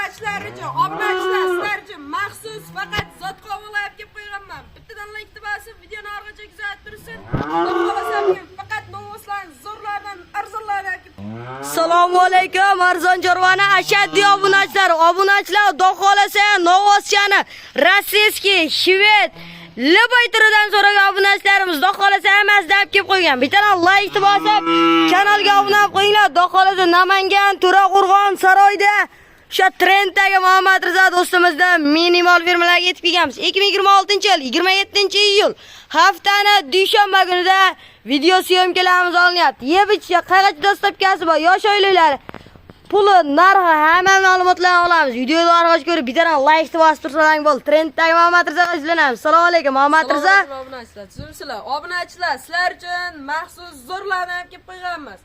Obunachilar uchun, obunachilar, sizlar uchun maxsus faqat zotqovulab kelib qo'yganman. Bittadan like bosib, videoni oxirigacha kuzatib tursin. Xudo xohlasa bugun faqat novvoslarni zo'rlardan, arzonlardan olib kelib. Assalomu alaykum arzon chorvani ashaddiy obunachilar. Obunachilar, xudo xohlasa Novvoschani российский, shved, любой turidan so'ragan obunachilarimiz, xudo xohlasa hammasidan olib kelib qo'ygan. Bittadan like bosib, kanalga obuna bo'lib qo'yinglar. Xudo xohlasa Namangan, To'raqo'rg'on saroyda o'sha trenddagi Muhammad Rizo do'stimizdan minimal firmalarga yetib kelganmiz. 2026-yil 27-iyul haftani dushanba kunida video съёмка larimiz olinyapti. Yeb ichishga qayergacha доставка si bor, yosh oilalari, puli, narxi, hamma ma'lumotlarni olamiz. Videoni oxirigacha ko'rib, bittadan like bosib tursalaring bo'ldi. Trenddagi Muhammad Rizoga yuzlanamiz. Assalomu alaykum, Muhammad Rizo. Assalomu alaykum, obunachilar. Tuzumsizlar. Obunachilar, sizlar uchun maxsus zo'rlarni olib kelib qo'yganmiz.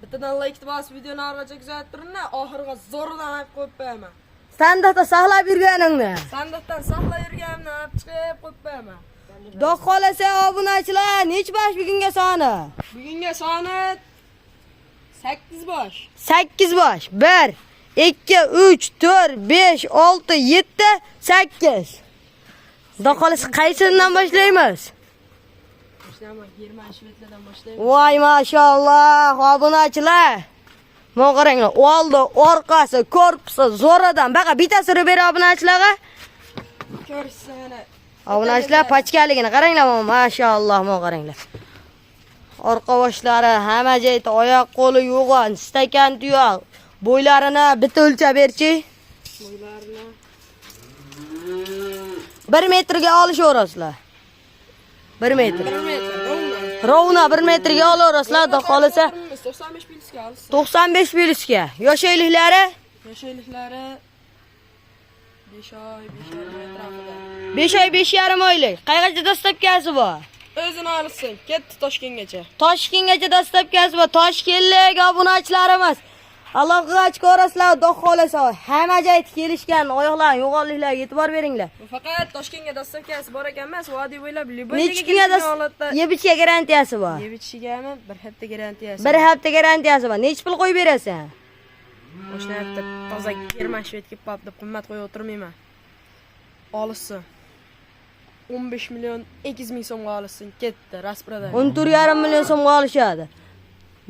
Bittadan like bosib, videoni oxirigacha kuzatib turinglar. Oxiriga zo'ridan olib qo'yib qo'yaman. Sandiqda saqlab yurganingni. Sandiqdan saqlab yurganimni olib chiqib qo'yib qo'yaman. Xudo xohlasa, obunachilar, nech bosh bugunga soni? Bugunga soni 8 bosh. 8 bosh. 1 2 3 4 5 6 7 8. Xudo xohlasa qaysidan boshlaymiz? Boshlayman, German shvedlardan boshlaymiz. Voy mashalloh, obunachilar. Mana qaranglar, oldi, orqasi, korpusi zo'radan. Baqa bittasini ber obunachilarga. Ko'rishsin mana. Obunachilar, pachkaligini qaranglar, mashalloh, mana qaranglar. Orqa boshlari hamma joyda, oyoq qo'li yo'g'on, stakan tuyoq. Bo'ylarini bitta o'lchab berchi. Bo'ylarini 1 metrga olishaverasizlar. 1 metr. 1 metr, ровно. Ровно 1 metrga olaverasizlar, xudo xohlasa. 95 плюс ga olsin. 95 плюс ga. Yosh oyliklari? Yosh oyliklari 5 oy, 5,5 atrofida. 5 oy, 5,5 oylik. Qayergacha доставка si bor? O'zini olsin, ketdi Toshkentgacha. Toshkentgacha доставка si bor. Toshkentlik obunachilarimiz. Aloqaga chiqaverasizlar, xudo xohlasa. Hamma joyda kelishgan, oyoqlar yo'g'onliklarga e'tibor beringlar. Bu faqat Toshkentga доставка si bor ekan emas, vodiy bo'ylab любой Necha kunga holatda yeb ichishga garantiyasi bor? Yeb ichishigami bir hafta garantiyasi. Bir hafta garantiyasi bor. Necha pul qo'yib berasan? Boshlayapti. Toza German shved kelib qolibdi, qimmat qo'yib o'tirmayman. Olishsin. 15 million 200 ming so'mga olishsin, ketdi, распродажа. 14,5 million so'mga olishadi.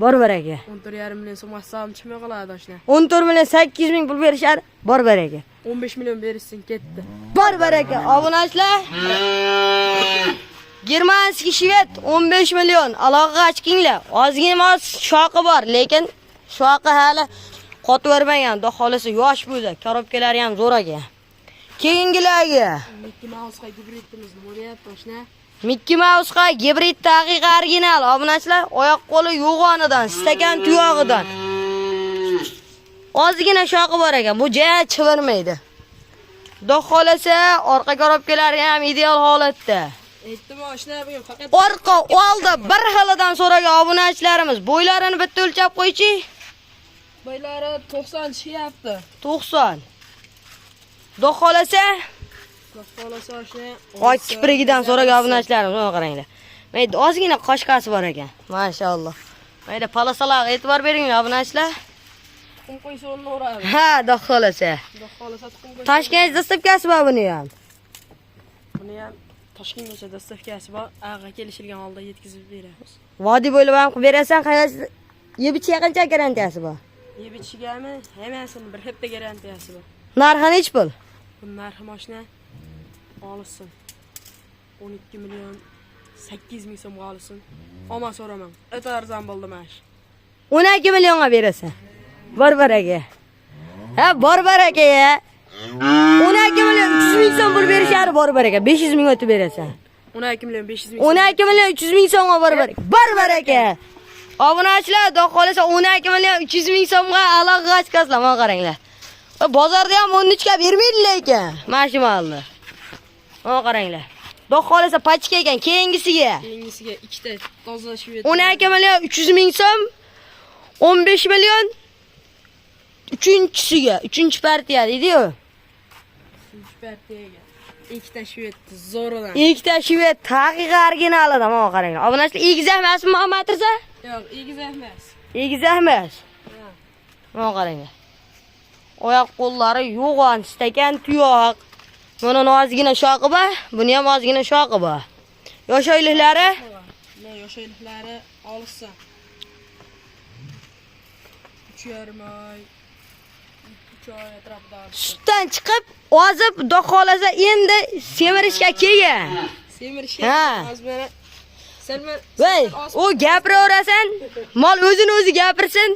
Bor baraka. 14,5 million so'mga hisobim chiqmay qoladi oshna. 14 million 800 ming pul berishadi. Bor baraka. 15 million berishsin, ketdi. Bor baraka. Obunachilar. Германский швед 15 million. Aloqaga chiqinglar. Ozgina oz shoqi bor, lekin shoqi hali qotib bermagan. Xudo xohlasa yosh bo'ldi. Коробка lari ham zo'r ekan. Keyingilarga. Mickey Mouse'ga gibridimiz nima deyapti, oshna? Mickey Mouse'ga gibrid haqiqiy original. Obunachilar, oyoq qo'li yo'g'onidan, stakan tuyog'idan. Ozgina shoqi bor ekan. Bu ja chivirmaydi. Xudo xohlasa, orqa коробка lari ham ideal holatda. Aytdim, oshna, bugun faqat Orqa, oldi bir xilidan so'ragan obunachilarimiz, bo'ylarini bitta o'lchab qo'ychi. Bo'ylari 90 chiqyapti. 90. Xudo xohlasa, Xudo xohlasa, oshna. Oq kiprigidan so'ragan obunachilarimiz, mana qaranglar. Mayda ozgina qoshqasi bor ekan. Mashalloh. Mayda полоса larga e'tibor beringlar, obunachilar. Tuxum qo'ysa o'rnini uradi. Ha, xudo xohlasa. Xudo xohlasa tuxum qo'ysa. Toshkent доставка si bor buni ham. Buni ham Toshkentgacha доставка si bor. Ag'a kelishilgan holda yetkazib beramiz. Vodiy bo'ylab ham qilib berasan, qaysi yeb ichishga qancha garantiyasi bor? Yeb ichishgami? Hammasini bir hafta garantiyasi bor. Narxi nechi pul? Bu narxi mashina olishsin. 12 million 800 ming so'mga olishsin. Omon so'raman. O'ta arzon bo'ldi mana shu. 12 millionga berasan. Bor baraka. Ha, bor baraka ya. 12 million 300 ming so'm pul berishadi, bor baraka. 500 ming o'tib berasan. 12 million 500 ming. 12 million 300 ming so'mga bor baraka. Bor baraka. Obunachilar, xudo xohlasa 12 million 300 ming so'mga aloqaga chiqasizlar, mana qaranglar. Bozorda ham 13 ga bermaydi lekin. Mana shu molni. Mana qaranglar. Xudo xohlasa pachka ekan, keyingisiga. Keyingisiga ikkita toza shved. 12 million 300 ming so'm, 15 million uchinchisiga, uchinchi partiya deydi-yu. Uchinchi partiyaga. Ikkita shved zo'ridan. Ikkita shved haqiqiy originalidan, mana qaranglar. Obunachilar, egizak emasmi, Muhammad Rizo? Yo'q, egizak emas. Egizak emas. Ha. Mana qaranglar. Oyoq qo'llari yo'g'on, stakan tuyoq. Buni ozgina shoqi bor, buni ham ozgina shoqi bor. Yosh oyliklari Ne yosh oyliklari olishsin. 3,5 oy, 3 oy atrofida olishsin. Sutdan chiqib, ozib, xudo xohlasa endi semirishga kelgan. Semirishga Ha. hozir mana sen men Voy, u gapiraverasan, mol o'zini o'zi gapirsin.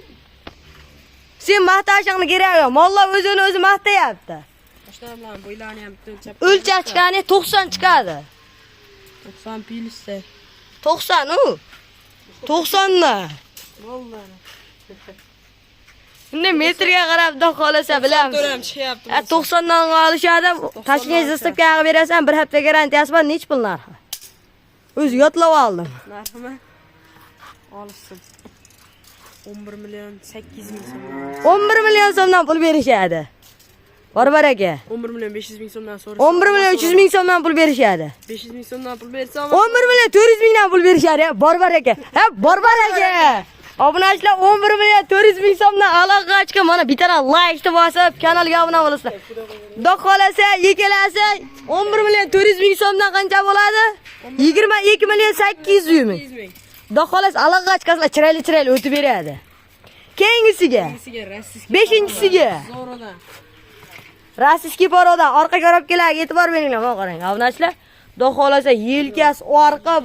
Sen maqtashingni keragi yo'q. Mollar o'zini o'zi maqtayapti. Boshlar bilan bo'ylarni ham bitta o'lchab. O'lchab chiqani 90 chiqadi. 90 plyusda. 90 u. 90 da. Vallahi. Endi metrga qarab xudo xohlasa bilamiz. To'ram chiqyapti. Ha, 90 dan olishadi. Toshkent zastavkaga berasan, bir hafta garantiyasi bor, nech pul narxi? O'zi yodlab oldim. Narximi? Olishsin. 11 million 800 ming so'm. 11 million so'mdan pul berishadi. Bor aka. 11 million 500 ming so'mdan so'rasa. 11 million 300 ming so'mdan pul berishadi. 500 ming so'mdan pul bersam 11 million 400 mingdan pul berishadi. Ya, bor aka. Ha, bor aka. Obunachilar 11 million 400 ming so'mdan aloqaga chiqib, mana bitta like bosib, kanalga obuna bo'lasizlar. Xudo xolasa, ikkalasi 11 million 400 ming so'mdan qancha bo'ladi? 22 million 800 ming. 800 ming. Xudo xolasa aloqaga chiqasizlar, chiroyli chiroyli o'tib beradi. Keyingisiga, Keyingisiga rossiyskiy. Beshinchisiga. Zo'ridan. Rossiyskiy порода orqa korobkalarga e'tibor beringlar, mana qarang, obunachilar. Xudo xolasa yelkasi orqa,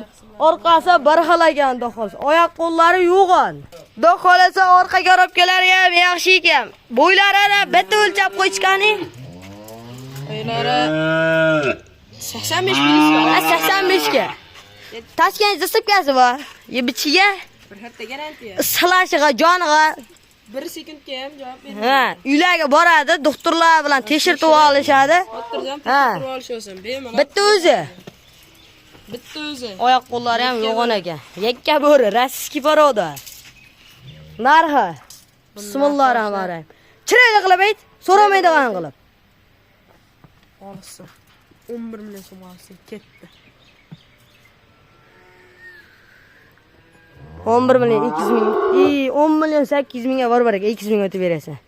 orqasi bir xil ekan, xudo xolasa. Oyoq qo'llari yo'g'on. Xudo xolasa orqa korobkalari ham yaxshi ekan. Bo'ylarini bitta o'lchab qo'yishgani O'ylari 85 plyus. 85 ga. Toshkent zastavkasi bor. Yebichiga, Bir hafta garantiya. issiqlashiga, joniga. 1 sekundga ham javob beradi. Ha, uylarga boradi, doktorlar bilan tekshirtib olishadi. O'tirgan Ha. tekshirib olishsin, bemalol. Bitta o'zi. Bitta o'zi. Oyoq qo'llari ham yo'g'on ekan. Yakka bo'ri, rossiyskiy порода. Narxi. Bismillahirrohmanirrohim. Chiroyli qilib ayt, so'ramaydigan qilib. Olishsin. 11 million so'm olsin, ketdi. 11 million 200 ming. I 10 million 800 mingga bor aka, 200 ming o'tib berasan.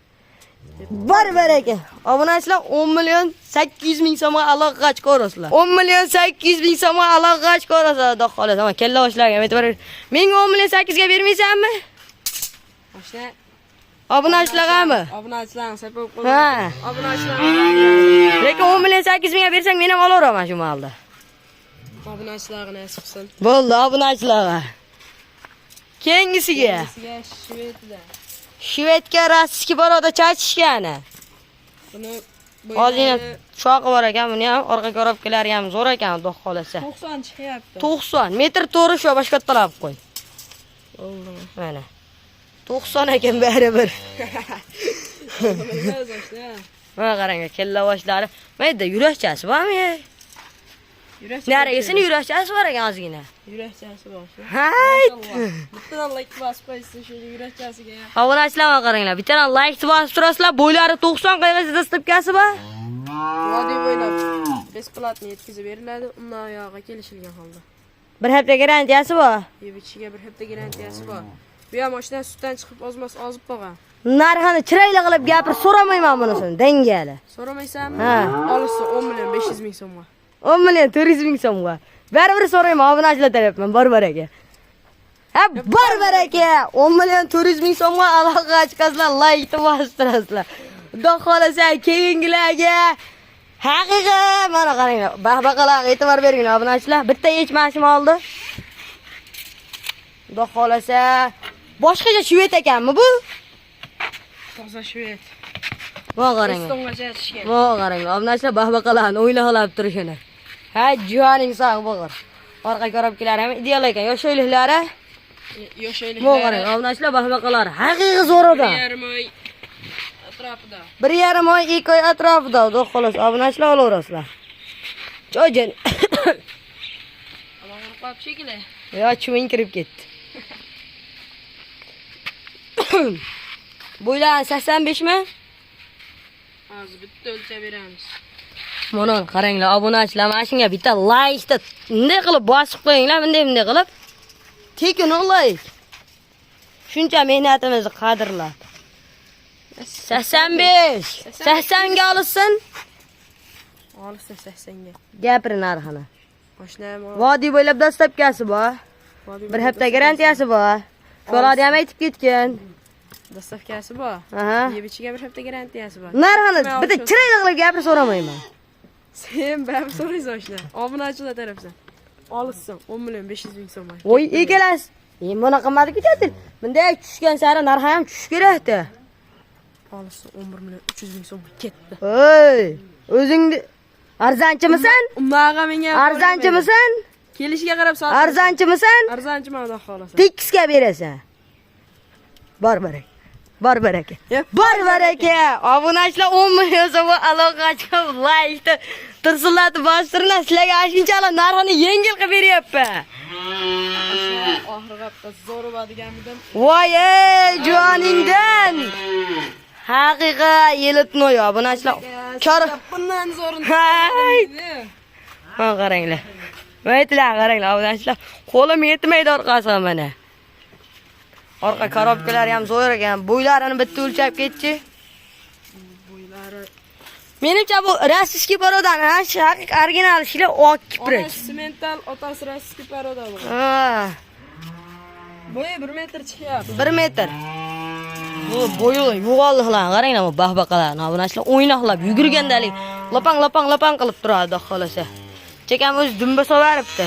Bor aka. Obunachilar 10 million 800 ming so'mga aloqaga chiqarasizlar. 10 million 800 ming so'mga aloqaga chiqarasizlar, xudo xohlasa. Mana kalla boshlarga e'tibor ber. Menga 10 million 800 ga bermaysanmi? Boshla. Obunachilargami? Obunachilarni sapab qo'yib. Ha. Obunachilar. Lekin 10 million 800 mingga bersang men ham olaveraman shu molni. Obunachilarga nasib qilsin. Bo'ldi, obunachilarga. Keyingisiga. Sizga Shvedda. Shvedga rossiyskiy порода chachishgani. Buni Ozgina shoqi bor ekan, buni ham orqa korobkalari ham zo'r ekan, xudo xolasa. 90 chiqyapti. 90 metr to'g'ri shu boshqa talab qo'y. Bo'ldimi? Mana. 90 ekan baribir. Bilmaymiz boshla. Mana qarang, kella boshlari. Mayda yurakchasi bormi? Yurakchasi. Narigisini yurakchasi bor ekan ozgina. Yurakchasi bor. Hayt. Bittadan like bosib qo'ysin shu yurakchasiga. Obunachilar mana qaranglar, bittadan like bosib turasizlar, bo'ylari 90 qayg'isi zastavkasi bor. Vodiy bo'ylab besplatно yetkazib beriladi, undan oyog'iga kelishilgan holda. Bir hafta garantiyasi bor. Yeb ichishiga bir hafta garantiyasi bor. Bu ham mashina sutdan chiqib ozmas ozib qolgan. Narxini chiroyli qilib gapir, so'ramayman bunisini, dangali. So'ramaysanmi? Ha. Olishsa 10 million 500 ming so'mga. 10 million 400 ming so'mga. Baribir so'rayman, obunachilar tarafman, bor bor aka. Ha, bor bor aka. 10 million 400 ming so'mga aloqaga chiqasizlar, like bosib turasizlar. Xudo xolasa keyingilarga haqiqiy mana qaranglar, bahbaqalarga e'tibor beringlar obunachilar. Bitta echmashim oldi. Xudo xolasa boshqacha shved ekanmi bu? Toza shved. Mana qaranglar. Estongacha yetishgan. Mana qaranglar, obunachilar bahbaqalarni o'ynaqlab turishini. Ha, joning sog' bo'g'ir. Orqa korobkalari ham ideal ekan. Yosh oyliklari. Yosh Mana qarang, obunachilar bahbaqalar haqiqiy zo'r odam. 1,5 oy atrofida. 1,5 oy, 2 oy atrofida, xudo xohlasa, obunachilar olaverasizlar. Joyjan. Ama qo'rqib shekilli. Yo, chuving kirib ketdi. Bo'ylari 85 mi? Hozir bitta o'lchab beramiz. Mana qaranglar, obunachilar, mana shunga bitta like-ni bunday qilib bosib qo'yinglar, bunday bunday qilib. Tekin like. Shuncha mehnatimizni qadrlab. 85. 80 ga olsin. Olsin 80 ga. Gapir narxini. Mashinam Vodiy bo'ylab доставка si bor. Bir hafta garantiyasi bor. Sho'radi ham aytib ketgan. Доставка si bor. Aha. Yeb ichiga bir hafta garantiyasi bor. Narxini bitta chiroyli qilib gapir so'ramayman. Sen baribir so'raysan oshna. Obunachilar tarafdan. Olsin 10 million 500 ming so'm. Voy egalas. Buni qimmatga ketadi. Bunday tushgan sari narxi ham tushishi kerak-da. Olsin 11 million 300 ming so'm ketdi. Ey, o'zingni arzonchimisan? Unaqa menga Arzonchimisan? Kelishiga qarab sotib. Arzonchimisan? Arzonchiman xudo xolasa. Tekisga berasan. Bor baraka. Bor baraka. Yep. Bor baraka. Obunachilar 10 million so'm aloqa chiqib laykni tirsillatib bostirlar. Sizlarga shunchalik narxini yengil qilib beryapman. Oxirgi hafta zo'r bo'ladiganmidim. Voy ey joningdan. Haqiqiy yelitnoy obunachilar. Kor Bundan zo'rini. Hay. Mana qaranglar. Maytlar qaranglar obunachilar. Qo'lim yetmaydi orqasiga mana. Orqa korobkalari ham zo'r ekan. Bo'ylarini bitta o'lchab ketchi. Bo'ylari Menimcha bu российский порода ni, ha, shu haqiqiy original shila oq kiprik. Onasi semental, otasi российский порода bu. Ha, Bo'yi 1 metr chiqyapti. 1 metr. Bu bo'yi yo'g'onliqlarni qaranglar, bu bahbaqalarni, obunachilar o'ynoqlab yugurgandalik lopang lopang lopang qilib turadi, xudo xolasa. Chakam o'zi dumba sovaribdi.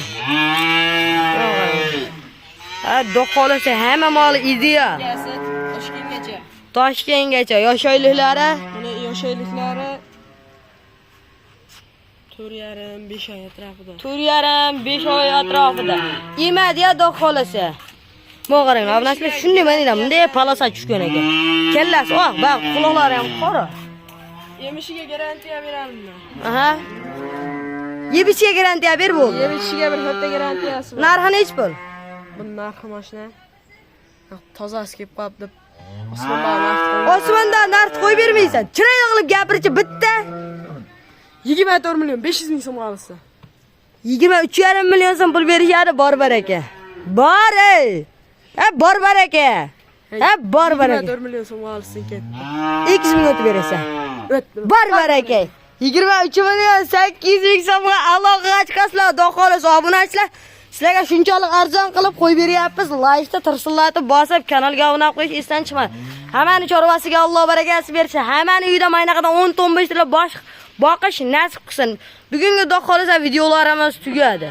Ha, xudo xolasa hamma moli ideal. Egasi Toshkentgacha. Toshkentgacha yosh oyliklari Buni yosh oyliklari 4,5 5 oy atrofida. 4,5 5 oy atrofida. Emadi ya xudo xolasa. Bu qarang, obunachilar shunday mana bunday полоса tushgan ekan. Kallasi oq, baq, quloqlari ham qora. Yemishiga garantiya beramizmi? Aha. Yeb ichishga garantiya ber bo'ldi. Yeb ichishiga bir hafta garantiyasi bor. Narxi nechi pul? Buni narxi mashina tozasi kelib qolibdi. Osmonda narx qo'yib. Osmonda narx qo'yib bermaysan. Chiroyli qilib gapirchi bitta. 24 million 500 ming so'm olsa. 23,5 million so'm pul berishadi bor baraka. Bor ey. Ha bor baraka. Ha bor baraka. 24 million so'm olsin ketdi. 200 ming o'tib berasan. O'tdi. Bor baraka. 23 million 800 ming so'mga aloqaga chiqasizlar, xudo xohlasa obunachilar. Sizlarga shunchalik arzon qilib qo'yib beryapmiz. Laykni tirsillatib bosib, kanalga obuna qo'yish esdan chiqmadi. Hammani chorvasiga Alloh barakasi bersin. Hammani uyida maynaqadan 10 15 tilla bosh boqish nasib qilsin. Bugungi xudo xohlasa videolarimiz tugadi.